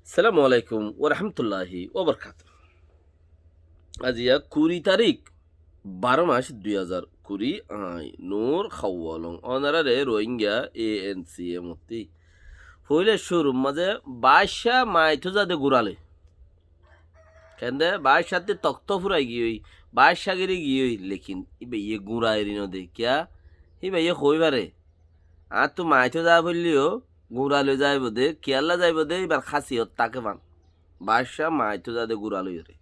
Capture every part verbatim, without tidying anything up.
Assalamu alaikum warahmatulláhi wabarakátuhu. Aijja kuri tarík, baró mac, dui házar kuri, añí Nur Hawalong. Ónoraré Rohingya A N C M ottú. Foóila cúrur mazé baácca maitó zade guraloi. Kende baáccattú toktó furai giyói, baáccagiri giyói, lekin íbaye gura eri node. Kiyá? Íbaye hoói fare, añáttu maitó za foilleyó guraloi zaibou de, kiyólla zaibou de, íbar hásiyot táke fán. Baácca maitó zade guraloiyóre.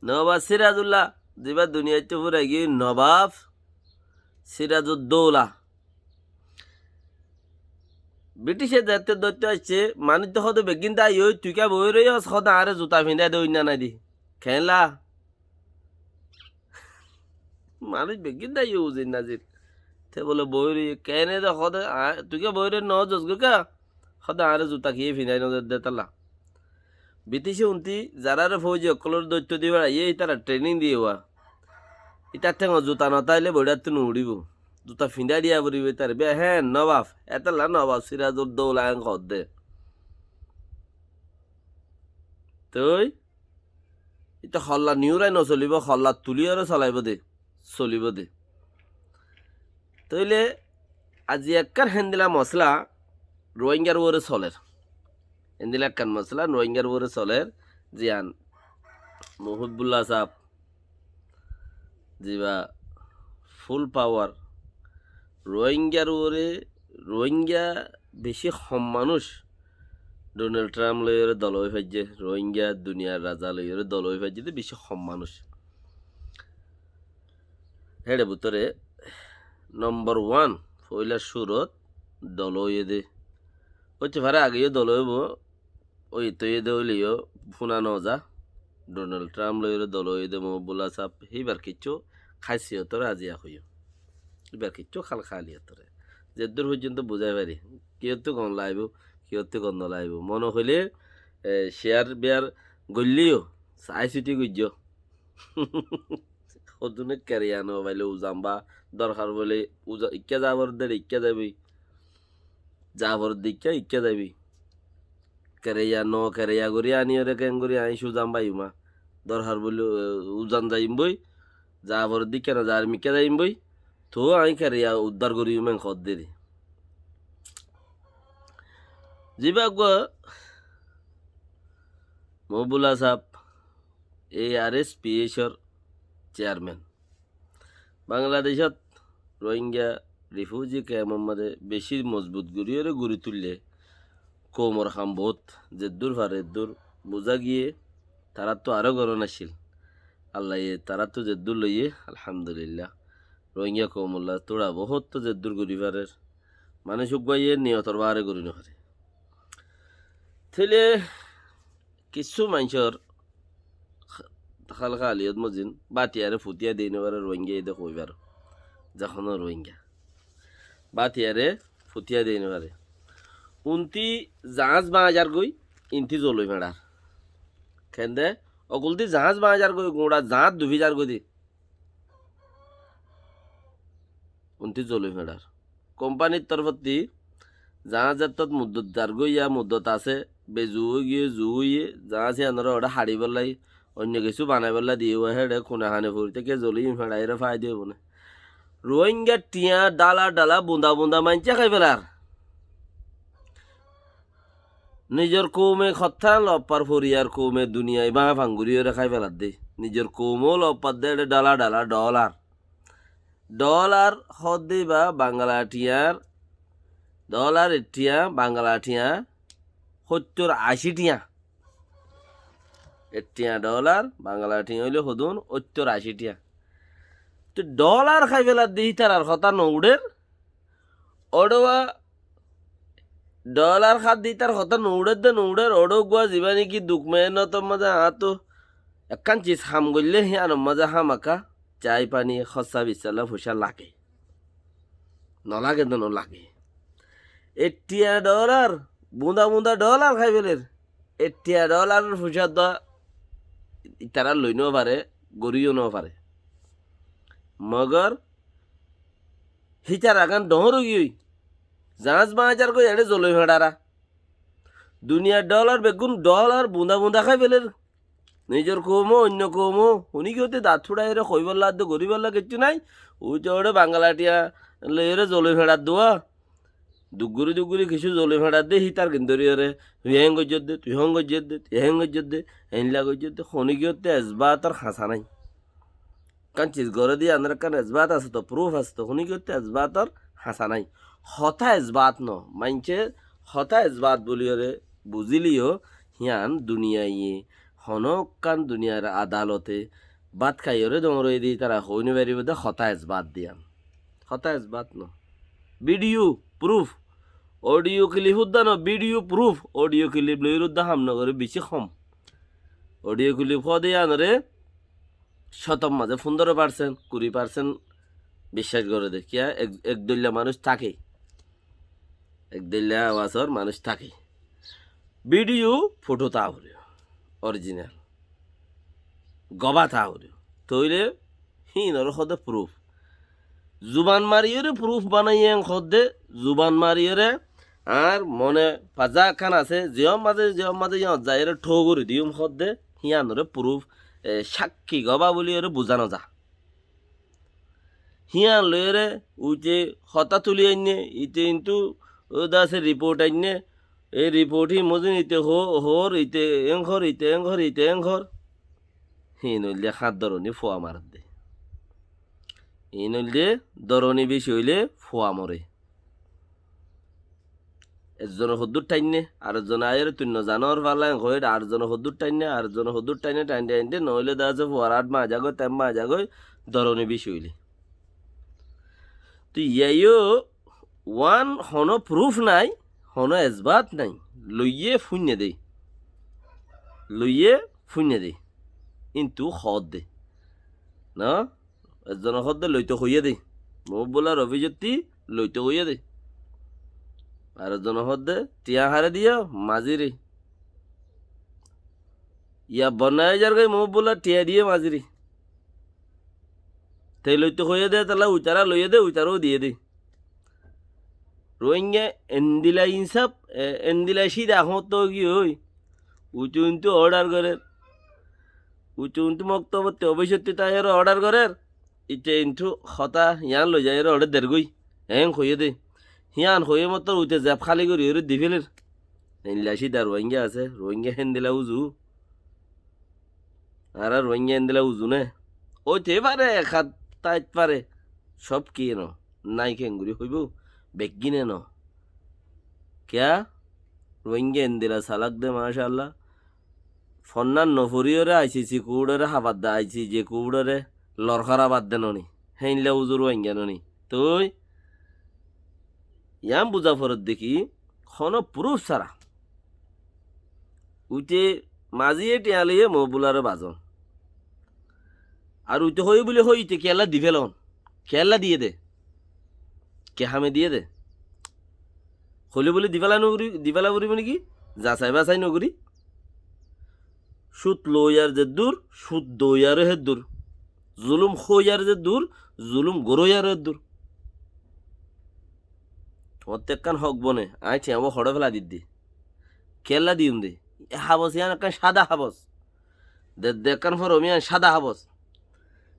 Nobab Sirazulla, zibá duniyaittú furai giyói Nobab Sirazuddoulla. Britice zeéñtte dóitto aiccé, manúic de hóde beggín dái ói, tui kiyá boói roiyós, hóde añáre zuta findái de óinna nái de. Keénla? Manúic beggín dái ói uzir nazir. Te bóle boói roiyé, keéne de hóde, a-, tui kiyá boói roi noó zosgói kiyá? Hóde añáre zuta kiyé findái nozar de tálla. Britice untí zaráre fóuji ókkolóre dóitto di beçaiyé, ítara trening diyé uá. Ítar théngot zuta notáile boiçáttú nuuçíbou. Zuta findái diya foribóu ítare. Be, héen, nobab. Étalla nobab Sirazuddoulla en hoódde. Toi, íte holla niurai nosolibóu, holla tulíyore solaibóu de. Solibóu de. Tóile aijja ekkán héndilla mosóla Rohingyar uore solér. Héndilla ekkán mosóla Rohingyar uore solér, ziyán Muhibbulla sáb, zibá full power, Rohingyar uore, Rohingya bicí hom manúic Donald Trump loiyóre dol ói faijjé, Rohingya duniyar raza loiyóre dol ói faijjé de bicí hom manúic. Héçe bútore nombor wan, foóila cúrot dol óiye de. Óite fare ageyó dol óibou, ói tóiye de óileyó fúna noza. Donald Trump loiyóre dol óiye de Muhibbulla sáb, híbar kiccú háisiyotóre aijja hoiyúm. Híbar kiccú hálka háliyotóre. Zeddúr foijjonto buzái fari, kiyóttu gom laibóu, kiyóttu gom nolaibóu. Mone hoilé, e, share biyar goilleyó, saái suti goijjó. Hodún kereya nofaile uzamba, dorhar óile uza-, ikká zabar de, ikká zaibói. Zabar de ikká, ikká zaibói. Kereya no kereya gorí aniyóre keéngorí añí uzan baiyum. Dorhar óile, e, uzan zaiyum bói. Zabar de ikká no zabar, ikká zaiyum bói. Toóu añí kereya uddar goríyum en hoódde. Zibá uggúa Muhibbulla sáb, A R S P H or chairman. Bangladecót Rohingya refugee camp or mazé bicí mozbut goríyore gorí tuillé, koumor ham boóut, zeddúr fare eddúr buzá giyé, taráttu aró gorón accíl. Allaye taráttu zeddúr loiyé, alhamdulillah. Rohingya koumolla túra boóuttu zeddúr gorí farer. Manúic uggúaye niyotor baáre gorí nofare. Tóile kissú maincór hálka háliyot mozin bátiyaré futíya dei nofare Rohingya ede hoói faro. Zehóno Rohingya bátiyaré futíya dei nofare. Untí zaáñs bañzar goi, intí zoloi feñçar. Kende? Okultí zaáñs bañzar goi, guñça zaáñs dufi zar goi de. Untí zoloi feñçar. Kompanir torfótti zaáñs zettót muddot zargói ya muddot asé, bezu óigiyoi, zu óiye, zaáñs yíanoré oçé haçibólla, oinno kessú banaibólla diyé uá héçe kune hane fori táke zoliyum feñçaiyóre faida óibo né. Rohingyar thiañ dhála dhála bunda bunda maincé hái felar. Nizor koume hottá lof far, foriyar koume duniyai báñfang goríyore hái feladde. Nizor koumó lof fadde, eçé dhála dhála dholar. Dholar hoódde íba Bangla thiañr, dholar e thiañ, Bangla thiañ, hóttor ací thiañ. E thiañ dholar, Bangla thiañ óile hodún, hóttor ací thiañ. Te dholar hái feladde, ítarar hotá no uçér. Oçé uá dholar hádde ítar hotá no uçér de no uçér, oçé uggúa zibá néki duk meénotor mazé añáttu ekkán sis ham goillé híanor mazé hámaka cai pani hóssa bissala fucá lage. No lage de no lage. E thiañ dholar, bunda bunda dholar hái feler. E thiañ dholaror fucá dua itará loi no fare, gorí yó no fare. Mogor hítar agán dhoóñr óigiyoi. Zaáñs bañzar goi eçé zolomi feçara. Duniyar dhoólar beggún dhoólar bunda bunda hái feler. Nizor koum ó, oinno koum ó, honi giyótte dañt fuçaiyóre hoibólla adde goríbolla kiccú nái. Uite oçé Bangala thiañ loiyóre zolomi feçar dé. Duggúri duggúri kissú zolomi feçar dé, hítar gin dóriyoré, tui héen goijjós dé, tui héen goijjós dé, tui héen goijjós dé, héinla goijjós dé, honi giyótte esbátor hañsá nái. Ekkán ciz goré dé, añárar ekkán esbát asé to, pruf asé to, honi giyótte esbátor hañsá nái. Hotá esbát no, maincé hotá esbát buliyóre buzíleyó, hían duniyaiye, honókkán duniyar adalote bát háiyoré doñroi di, ítara hoi no faribó dé hotá esbát diyan. Hotá esbát no. Bidiyó pruf, odiyó kilip uddá no, bidiyó pruf, odiyó kilip loiyóre uddá ham no goré, bicí hom. Odiyó kilip hoó dé yíanoré cótor mazé fundoro parsent, kuri parsent biccác goré dé. Kiyá? Ek, ek dóilla manúic táke. Ek dóilla awasor manúic táke. Bidiyó fotó táa foribó, orijinal. Gobá táa foribó. Tóile híinoré hoó dé pruf. Zuban mariyóre pruf banaiyé en hoó dé, zuban mariyóre añár mone faza ekkán asé, ziyór mazé, ziyór mazé yían zaiyóre thó gorí diyum hoó dé, híanoré pruf, e, sákki gobá buliyóre buzá no za. Hían loiyóre uite hotá tuli ainné, ite intu ó dase riport ainné, e riport hí mozin ite ho-, hoór, ite eñ hoór, ite eñ hoór, ite eñ hoór. Híin óilde háñt doroni fua maredde. Híin óilde doroni beci óile fua more. Ezzone hoddúr tháinne, ar ezzone aiyóre tui no zanor fála en hoóir, ar ezzone hoddúr tháinne, ar ezzone hoddúr tháinne, tháinte tháinte, noóile de asé fuar áth maá zagói, taim maá zagói, doroni beci óile. Toi iyá yó uán honó pruf nái, honó esbát nái, loiyé fúinne dé. Loiyé fúinne dé. Kintu hoódde. No? Ezzone hoódde loito hoiyé dé. Muhibbullár ofisottí loito hoiyé dé. Ar ezzone hoódde tiañ hare diyó mazíre. Iyá bonnai zargói Muhibbullár tiañ diyé mazíre. Te loito hoiyé dé, tala uitará loiyé dé, uitará diyé dé. Ruáinga endila insaf, e, endila cída hoóñtto giyói. Ucú untú ordar gorér. Ucú untú moktobottí ofisottí táiyore ordar gorér. Ite intú hotá yián loizaiyóre oçé dergói. Eén hoiyé dé. Hían hoiyé mottor uite zeb háli goríyore diféler. Endila cída Ruáinga asé, Ruáinga héndila uzu. Añára Ruáinga héndila uzu né. Óite fare, ek hát táit fare. Sób kiyé no. Nái keéngorí hoibóu? Beggíne no. Kiyá? Ruáinga endila salak de, macálla. Fonnán noforíyore aisisi kuúçore habar de, aisisi kuúçore lorhóra bad de noni. Héinla uzu Ruáinga noni. Toi yián buza foredde ki, honó purúf sára. Uite mazíye thiañ loiye Muhibbullare bazón. Ar uite hoiyé buli hoiyé ite kiyólla diféla on? Kiyólla diyé dé? Ki hame diyé dé? Hoilé buli diféla nogorí, diféla foribó néki? Zasai basai nogorí? Cút loiyar zeddúr, cút doiyaró heddúr. Zulúm hoiyar zeddúr, zulúm goróiyaró heddúr. Tuáñttú ekkán hók bone, aññí thiañbá hoçé félai didde. Kiyólla diyum dé? E habos yián ekkán cáda habos. Dedde ekkán foromi yián cáda habos.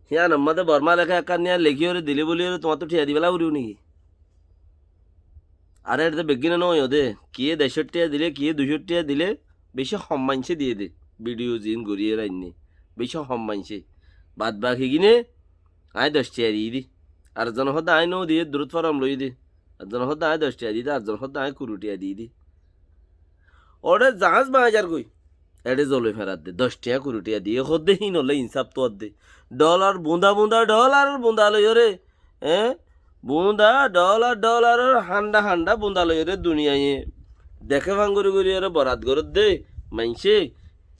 Híyanor mazé Bormá leká ekkán niya lekíyore dilé buliyóre tuáñttú thiañ dibálla foribó néki? Ar edde beggíne nóoiyo dé, kiyé decót thiañ dilé, kiyé duicót thiañ dilé, bicí hom maincé diyé dé. Vidiyo ziín goríyore ainné, bicí hom maincé. Bad bakigíne aññí doc thiañ diyí dé. Ar zone hoódde aññí nóo diyé, durút forom loiyí dé. Ar zone hoódde aññí doc thiañ diyí dé, ar zone hoódde aññí kuri thiañ diyí dé. Óre zaáñs bañzar goi. Eçé zolomi feçar dé, doc thiañ, kuri thiañ diyé hoódde, híinolla insaf tuwar dé. Dholar bunda bunda, dholar bunda loiyóre, eé? Bunda, dholar, dholaror hañdha hañdha bunda loiyóre duniyaiye deké fangori goriyóre borat gorédde maincé,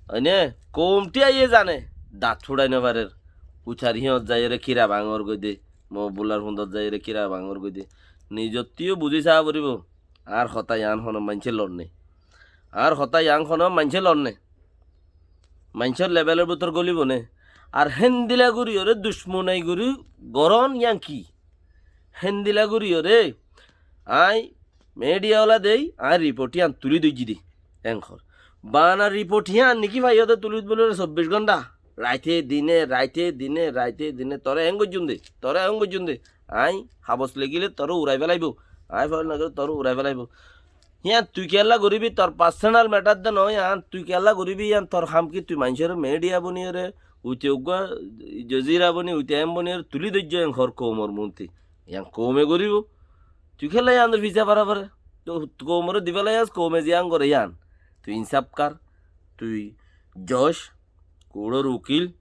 óine, koum thiañye zane, dañt fúçai nofarér. Utar híyot zaiyóre kíra bangor goi dé, Muhibbullár fundot zaiyóre kíra bangor goi dé. Nizottú yó buzí saá foribó. Añár hotá yián honó maincé lonné. Añár hotá yián honó maincé lonné. Maincór lebelor bútor gólibo né. Ar héndila goríyoré ducmonai gorí gorón yián ki? Héndila goríyoré aññí Media ola dei, aññí riport yían tulí dóijji dé. Enkor. Bana riport yían niki faiyó de tulí bóli sobbic gónta. Raite dine, raite dine, raite dine. Tore en goijjum de, tore en goijjum de. Aññí habos lekíle tore urai felaibou. Aññí fore lekíle tore urai felaibou. Yían tui kiyólla goríbi, tor personal matter de no yían. Tui kiyólla goríbi yían, tor ham ki tui maincóre media boniyóre, uite uggúa jazira boni, uite en boniyóre tulí dóijjo enkor koumor muúnti. Yían koume goríbou. Tui kiyólla yíanor fisa fara fore? Tui koumoré di félai as, koume ziyán gore yían. Tui insaf kar, tui joj, kuçór ukil,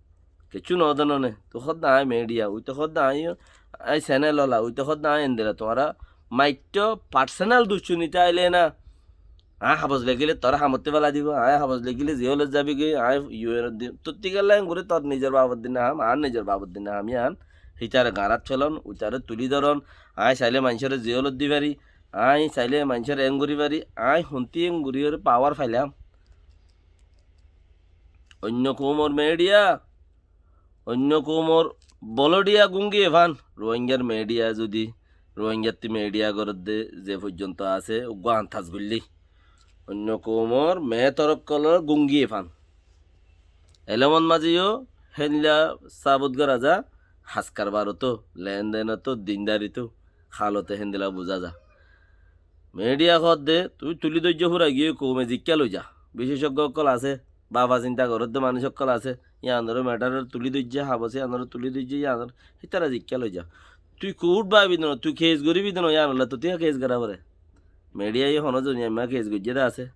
kiccú no zanone. Tui hoódde aññí media, uite hoódde aññí, aññí senel ola, uite hoódde aññí endila. Tuáñra maitto personal ducconita aile na. Aññí habos lekíle toré hamottú félai dibou, aññí habos lekíle jeolot zabi goi, aññí U N ot di-, tottí kiyólla en gorí tor nizor babot di no ham, añár nizor babot di no ham yían. Hítare gañrat felon, uitare tulí doron, aññí saile maincóre jeolot di fari, aññí saile maincóre en gorí fari, aññí hontí en gorí ore pawar failam. Oinno koumor media, oinno koumor bolodiya gungi efán, Ruáingar media zudi, Ruáingattú media goródde ze foijjonto asé, uggúa antas goillé. Oinno koumor metor ókkolor gungi efán. Elomot mazé yó héndilla sabut gorá za, haskar baroto, lendenotó, dindarito, halote héndilla buzá za. Media hoódde, tui tulí dóijjo fura giyé koume zikká loi za. Bicecoggo ókkol asé, baba sinta goródde manúic ókkol asé, yíanoré metaror tulí dóijje, habose yíanoré tulí dóijje, yíanoré, hítara zikká loi za. Tui kuút baibi de no, tui kes goríbi de no, yíanolla tottí kes gorá fore. Media ye honó zoni aimma kes goijjé de asé,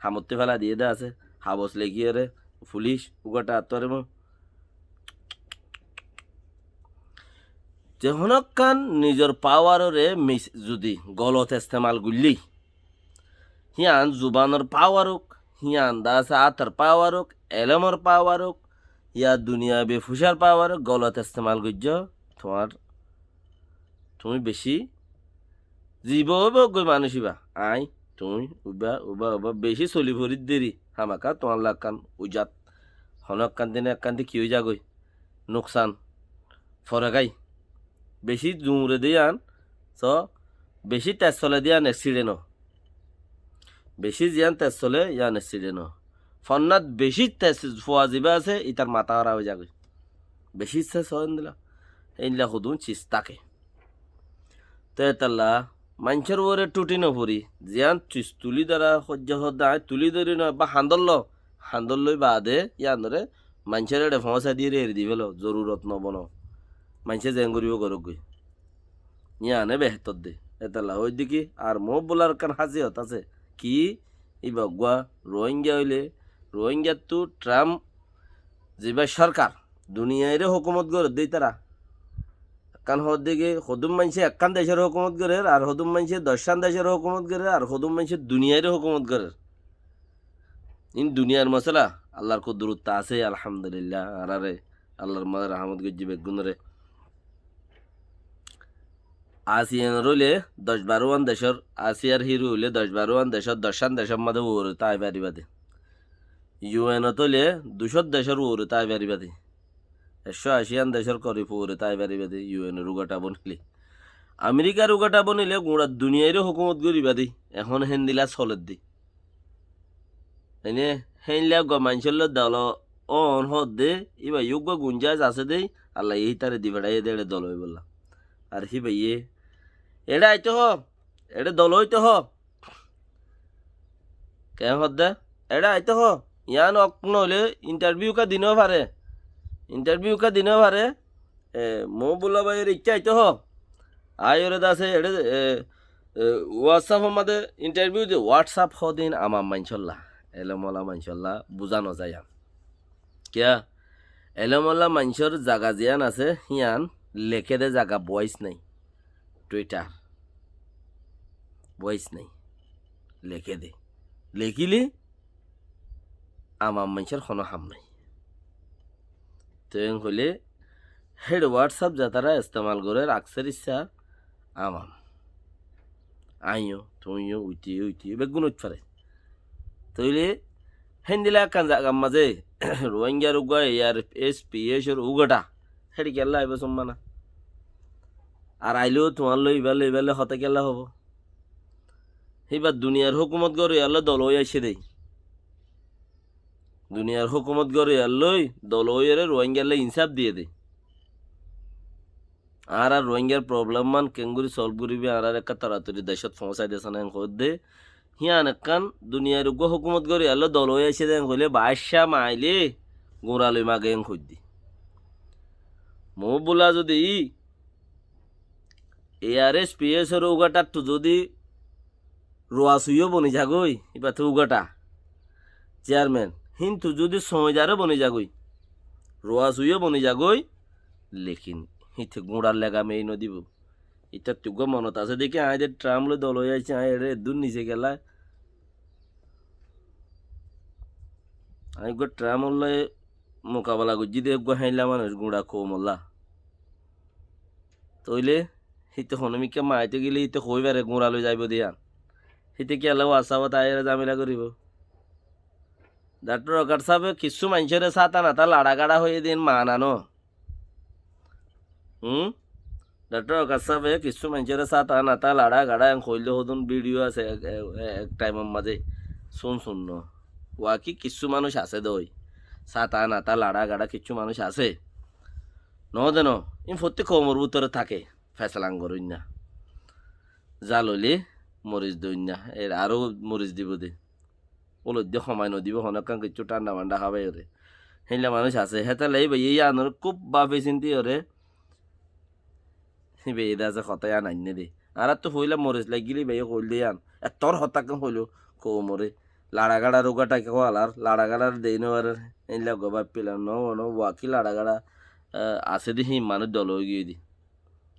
hamottú félai diyé de asé, habos lekíyore, fulic, ugatta attuare mo. Ze honókkan nizor pawarore mis-, zudi golot estemal goillé, hían zubanor pawar ók, hían de asé átor pawar ók, elomor pawar ók, ya duniya befusar pawar ók, golot estemal goijjó, tuáñr, tuñí beci ziba óiba uggúa manúic íba, aññí, tuñí, uiba, uiba, uiba, beci soli forir deri, hámaka tuáñlla ekkán ujat. Honó ekkán dine ekkán di ki ói zagói? Nuksan. Fore gái. Beci zuñre de yían, so, beci tez sole de yían eksiden ó. Beci ziyán tez sole, yían eksiden ó. Fonnát beci tez fua ziba asé, itar mata hóraf ói zagói. Beci tez ó endilla. Héndilla hodún cis táke. Te étalla maincór uore thuthi no fori, ziyán cis tulí dóra hoijjé hoódde aññí tulí dóri no, ebba handór lo, handór loi baade yíanoré maincór eçe foóñsai diyére eri di félo, zorurot no bono. Maincé zeén goríbo gorók goi. Yíane behétor de. Étalla hoóidde ki, ar Muhíbbullár ekkán hásiyot asé. Ki? Íba uggúa Ruáinga óile, Ruáingattú Tharamp zibá sórkar, duniyairé hókumot gorér de ítara. Ekkán hoódde ki, hodún maincé ekkán decór hókumot gorér, ar hodún maincé doccán decór hókumot gorér, ar hodún maincé duniyairé hókumot gorér. Iín duniyar mosala, Allar kudurot asé, alhamdulillah, añáráre Allar mazé rahámot goijjé beggúnoré. ASEAN or óile doc barówan decór, ASEAN r híru óile doc barówan decór, doccán decór mazé uore tái faribá de. U N ot óile ducót decór uore tái faribá de. Ekcó acíyan decór korib uore tái faribá de, U N or ugatta bonilé. Amerikar ugatta bonilé guñça duniyairé hókumot goríba de. Ehón héndilla soler de. Ene héndilla uggúa maincólla dolo óon hoódde, íba yó uggúa gunjais asé dé, Allaye hítare di feçáiye dé eçe dolo óibolla. Ar híbaye, eçe aitó hoó, eçe dolo óito hoó. Keén hoódde? Eçe aitó hoó. Yián ok noóile intarviu ká di no fare. Intarviu ká di no fare. E, Muhíbbulla báiyor ikká aitó hoó. Aiyóre de asé, eçé, e, e, WhatsApp or mazé intarviu de, WhatsApp hoódin amam maincólla, elem ola maincólla buzá no zai yián. Kiyá? Elem ola maincór zaga ziyán asé, híyan leké de zaga bois nái. Twitter. Bois nái. Leké de. Lekíle amam maincór honó ham nái. Te en hoilé, héçe WhatsApp zetará estemal gorér aksar issá amam. Aññí yó, tuñí yó, uite yó, uite yó, beggún óit fare. Tóile héndilla ekkán zagar mazé Ruáingar uggúa A R S P S or ugatta, héçe kiyólla aibó summa na? Ar ailé yó tuáñlloi, ibálloi, ibálloi hotá kiyólla hoibó? Híba duniyar hókumot goríyar lói dol ói aiccé dé. Duniyar hókumot goríyar lói dol óiyore Ruáingar lói insáf diyé dé. Añárar Ruáingar problem man keéngorí solve goríbi, añárar ekká toratori decót foóñsai dé sán en hoódde. Hían ekkán duniyar uggúa hókumot goríyar lói dol ói aiccé dé en hoilé baácca mailé guñra lói mage en hoiddé. Muhibbulla zodi ARSPSor ugatháttu zodi ruasuyó boni zagói, íbattú ugathá chairman, híntu zodi soñidaró boni zagói, ruasuyó boni zagói, lekin híte guñrar legam ei nodibó. Ítattú uggúa monot asé dé ki, aññí de Trump lói dol ói aiccé, aññí eré eddúr nise gela. Aññí uggúa Trump lói mukabela goijjí dé uggúa héinla manúic guñra koumolla. Tóile híte honómikká maite gile híte hoói fare guñra lói zaibou dé yían. Híte kiyólla WhatsAppot aiyóre zamela goríbou? Daktor Okar sábe kissú maincóre sáta nata laça gaça hoiyé dé yían maana no. Hum? Daktor Okar sábe kissú maincóre sáta nata laça gaça en hoilde hodún video asé ek, ek, ek thaimor mazé. Sun sun no. Waki kissú manúic asé dói. Sáta nata laça gaça kissú manúic asé. Noó de no. Ín fottí koumor bútore táke. Fesalan goróinna. Zal óile moris doinna. Er aró moris dibou dé. Oloidde homai nodibó, honókkan kiccú thánda manda hábaiyóre. Héinla manúic asé, hétolla íbaye yíanor kúb báfi sintíyore, íbaye de asé hotá yían ainné dé. Añáráttu foóila moris laiggíle íbaye hoóilde yían. Ettór hotákkan hoóilo koumoré. Laça gaçar ugathá ki hoóalar, laça gaçar deí nofarer, héinla uggúa báffilam, no, no, waki laça gaça, ah, asé dé híin manúic dol óigiyoi dé.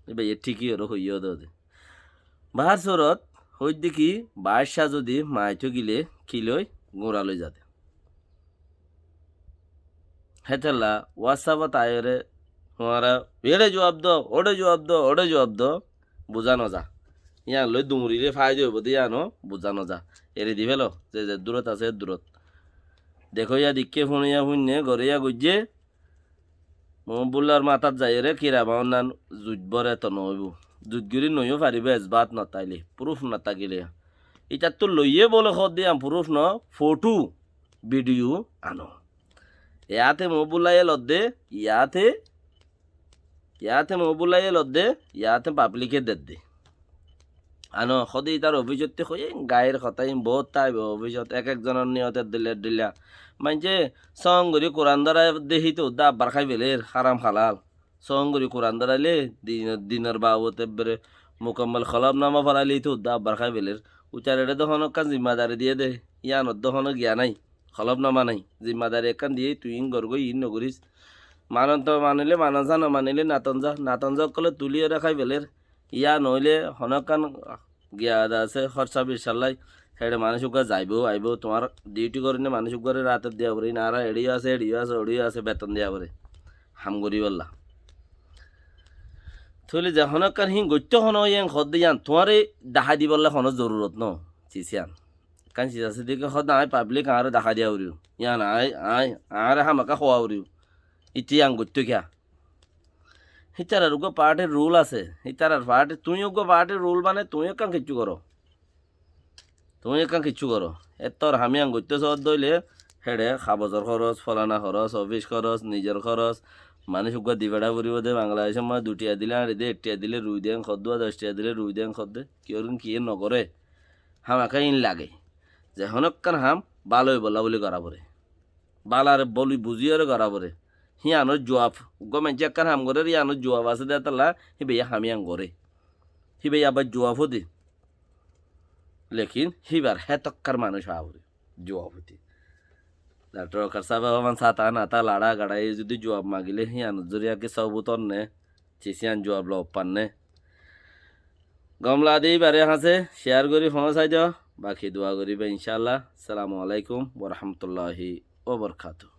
Íbaye thíkiyore hoiyé dé. Bahár surot, hoóidde ki, baácca zodi maitó gile kilói guñra lói zade. Hétolla WhatsAppot aiyóre tuáñra eçe juab do, oçe juab do, oçe juab do, buzá noza. Yían lói duñrile faida óibo dé yíano buzá noza. Eri di félo, ze ze durot asé durot. Dekó yá dikké, fúne yá fúinne, gore yá goijjé, Muhibullar matát zaiyóre kira baánnán zuit bóre to noóibou. Zuit gorí noiyó faribóu, esbát notáile, purúf notákile. Ítattú loiyé bóle hoódde yían purúf noó, fotú, bidiyú ano. Yáte Muhibullaye lodde, yáte, yáte Muhibullaye lodde, yáte pablike dedde. Ano, hóde ítar ofísottú hoiyé, gair hotá ín boóut táibo ofísot, ek ek zonor niyot eddilla eddilla. Maincé sóñgorí Kuran dórai dé híte uddá abbar hái felér, háram halal. Sóñgorí Kuran dórailé, din-, dinor baabot ebbere mukammal holofnama forailé híte uddá abbar hái felér. Ucar eçé dé honókkan zimmadari diyé dé, yíanot dé honó giya nái. Holofnama nái, zimmadari ekkán diyé, tui iín gorgói, iín nogoris. Manon to manilé manon za, nomanilé naton za, naton za ókkolé tulíyore hái felér. Yá noóile honókkan giya de asé, hórsa birsallái, héçe manúic uggúa zaibóu, aibóu, tuáñr diuti goróinne manúic uggúare ratot diya foré, iín añára eçeyó asé, eçeyó asé, oçeyó asé, beton diya foré. Ham goríbolla. Tóile ze honókkan híin goittó honó yían hoódde yían, tuáñre dahái dibolla honó zorurot no, sis yían. Ekkán sis asé dé ki hoódde aññí pablik añáre dahái diya foribó. Yían aññí, aññí, añáre hámaká hoó foribó. Íte yían goittó kiyá? Hítarar uggúa partir rul asé. Hítarar partir, tuñí uggúa partir rul mane tuñí ekkán kiccú goró. Tuñí ekkán kiccú goró. Ettór ham yían goittó soódde óile, héçe habozor hóros, folana hóros, ofís hóros, nizor hóros, manúic uggúa di feçá foribó dé, Bangladecór mazé dui thiañ dilé añçi dé, ek thiañ dilé rui dé, en hoddúa doc thiañ dilé rui dé, en hoddé. Kiyór kiyé nogoré. Hámaká ín lage. Ze honókkan ham bála óibolla bóli gorá foré. Bálaré bóli buzíyore gorá foré. Híanor juaf, uggúa maincé ekkán ham gorér, híanor juaf asé dé tolla, híbaye ham yían goré. Híbaye abar juaf ó dé. Lekin híbar hétokkar manúic ówa foré, juaf óite. Daktor Okar sábe hoóban sáta nata laça gaça, e zudi juaf magilé, híanor zoriya ki sobut ónne, sis yían juaf loi fanné. Gom lagilé íbare hañsé share gorí foóñsai do. Baki dua goríba incállah. Assalamu alaikum wa rahmatullahi wa barakatuhu.